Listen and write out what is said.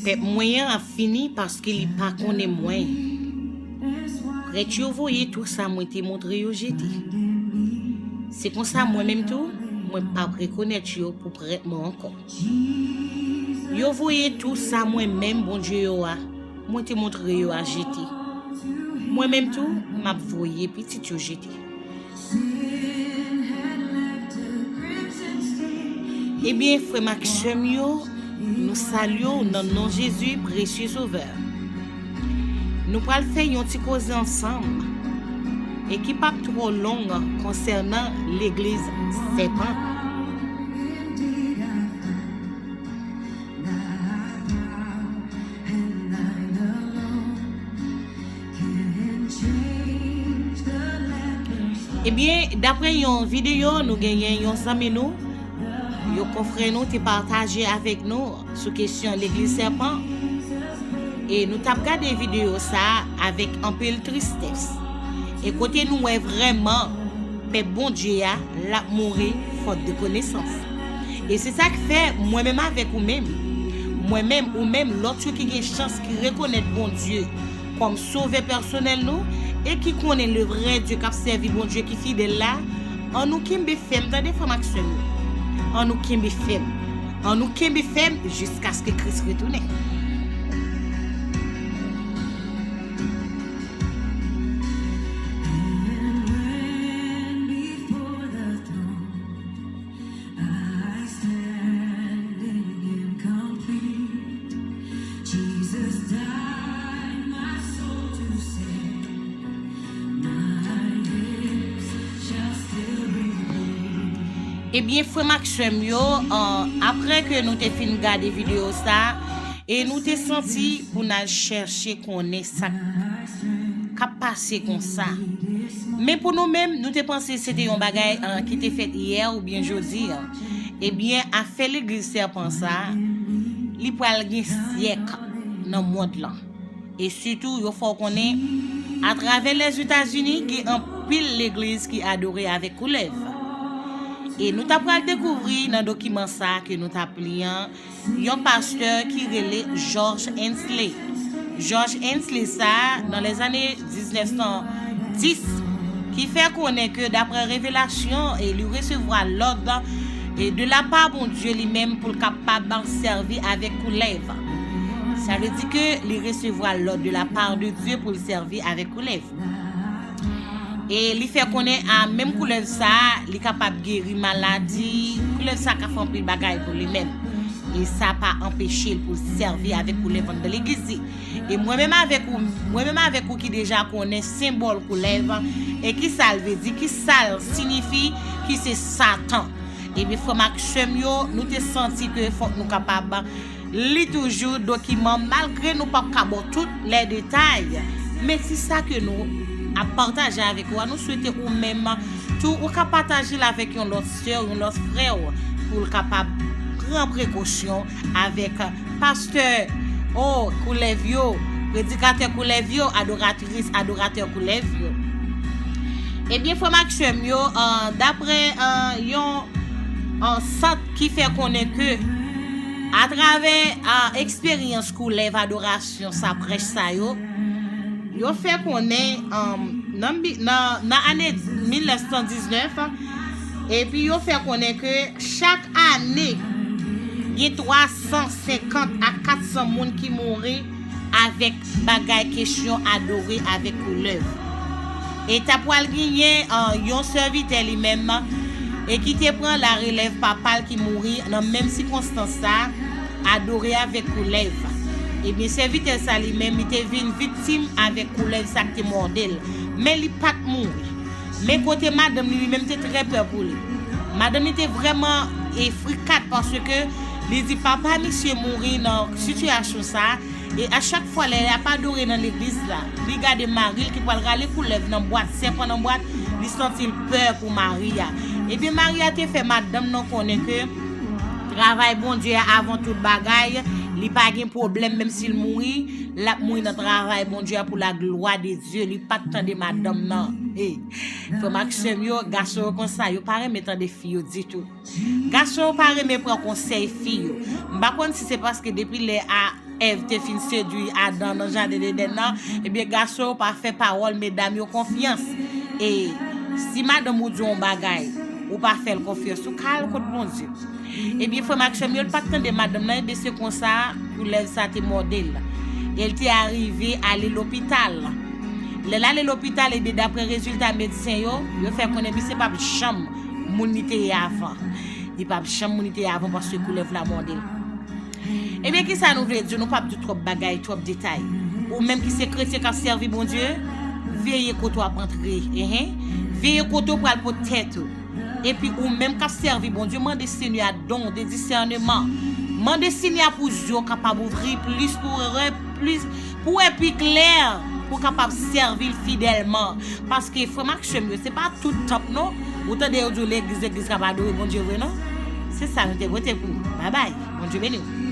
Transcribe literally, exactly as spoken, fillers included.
Pèp mwen an ap fini paske li pa konnen mwen. Prèt yo voye tou sa mwen te montre yo jete. Se konsa mwen menm tou, mwen p ap rekonèt yo pou prèt mwen ankò. Yo voye tou sa mwen menm Bondye yo a, mwen te montre yo a jete. Mwen menm tou, m ap voye pitit yo jete. Ebyen, frè m ak sè m yo, nou salye w nan non Jezi, presye Sovè. Nou pral fè yon ti koze ansanm, e ki p ap twò long konsènan legliz Sèpan. Ebyen, daprè yon videyo, nou genyen yon zanmi nou, yon konfrè nou te pataje avèk nou sou kesyon legliz Sèpan. E nou t ap gade videyo sa a avèk anpil tristès. E kote nou wè vrèman pèp Bondye a, l ap mouri fòt de konesans. E se sa k fè mwen menm avèk ou menm, mwen menm, ou menm, lòt yo ki gen chans, ki rekonèt Bondye kòm sovè pèsonèl nou, e ki konnen le vrè Dye k ap sèvi, Bondye ki fidèl la, ann nou kenbe fèm, tande, frè m ak sè m yo. Ann nou kenbe fèm. Ann nou kenbe fèm jiskaske Kris retounen. Ebyen, frè m ak sè m yo, an, apre ke nou te fin gade videyo sa, e nou te santi pou n al chèche konnen sa k ap pase konsa. Men pou nou menm, nou te panse se te yon bagay, an, ki te fèt yè oubyen jodi a. Ebyen, afè legliz Sèpan sa, li pral gen syèk nan mond lan. E sitou, yo fè w konnen, atravè Lèzetazini, gen anpil legliz ki adore avèk koulèv. E nou ta pral dekouvri nan dokiman sa a ke nou t ap li an, yon pastè ki rele George Hensley. George Hensley sa a, nan lèzane diznèf san dis, ki fè konnen ke daprè revelasyon, e li resevwa lòd, e de la pa Bondye li menm pou l kapab sèvi avèk koulèv. Sa vle di ke li resevwa lòd de la pa de Dye pou l sèvi avèk koulèv. E li fè konnen a menm koulèv sa a, li kapab geri maladi, koulèv sa a ka fè anpil bagay pou li menm. E sa pa anpeche l pou l sèvi avèk koulèv anndan legliz li. E mwen menm avèk ou, mwen menm avèk ou ki deja konnen senbòl koulèv, e ki sa l vle di, ki sa l siyifi, ki se Satan. Ebyen, frè m ak sè m yo, nou te santi ke fòk nou kapab li toujou dokiman, malgre nou p ap ka ba w tout lè detay. Men ti sa ke nou ap pataje avèk ou a, nou swete ou menm tou, ou ka pataje l avèk yon lòt sè, yon lòt frè w, pou l kapab pran prekosyon avèk pastè, o, koulèv yo, predikatè koulèv yo, adoratris, adoratè koulèv yo. Ebyen, frè m ak sè m yo, an, daprè, an, yon, an, sant ki fè konnen ke atravè, an, eksperyans koulèv adorasyon sa, prèch sa yo, yo fè konnen, an, nan, nan, nan ane mil nèf san diznèf, epi yo fè konnen ke chak ane, gen twa san senkant a kat san moun ki mouri avèk bagay kesyon adore avèk koulèv. E ta pral genyen, an, yon sèvitè li menm, e ki te pran larelèv papa l ki mouri nan menm sikonstans sa, adore avèk koulèv. Ebyen, sèvitè sa li menm, li te vin viktim avèk koulèv sa k te mòde l. Men li pa t mouri. Men kote madanm li, li menm te trè pè pou li. Madanm li te vrèman, e, frikat paske li di papa misye mouri nan sitiyasyon sa, e a chak fwa lè l ap adore nan legliz la, li gade mari l ki pral rale koulèv nan bwat, sèpan nan bwat, li santi l pè pou mari a. Ebyen, mari a te fè madanm nan konnen ke travay Bondye a avan tout bagay, li pa gen pwoblèm, menm si l mouri, l ap mouri nan travay Bondye a pou la glwa de Dye. Li pa t tande madanm nan. Hey, frè m ak sè m yo, gason yo konsa, yo pa renmen tande fi yo ditou. Gason yo pa renmen pran konsèy fi yo. M pa konn si se paske depi lè a Èv te fin sedui Adan nan jaden Edenn nan, ebyen gason yo pa fè pawòl medam yo konfyans. E si madanm ou di yon bagay, ou pa fè l konfyans, ou ka al kot Bondye. Ebyen, frè m ak sè m yo, l pa t tande madanm nan, ebyen, se konsa koulèv sa te mòde l. E l te arive ale lopital. Lè l ale lopital, ebyen, daprè rezilta medsen yo, yo fè konnen misye p ap janm moun li te ye avan. Li p ap janm moun li te ye avan paske koulèv la mòde l. Ebyen, kisa nou vle di? Nou p ap di twòp bagay, twòp detay. Ou menm ki se kretyen k ap sèvi Bondye, veye kote w ap antre. Enhen. Veye kote w pral pot tèt ou. Epi ou menm k ap sèvi Bondye, mande Senyè a don de disèneman. Mande Senyè a pou zye w kapab ouvri plis, pou wè plis, pou wè pi klè, pou w kapab sèvi l fidèlman. Paske, frè m ak sè m yo, se pa tout tanp non. Ou tande yo di w legliz, legliz k ap adore Bondye vre non. Se sa nou te pote pou ou. Babay. Bondye beni w.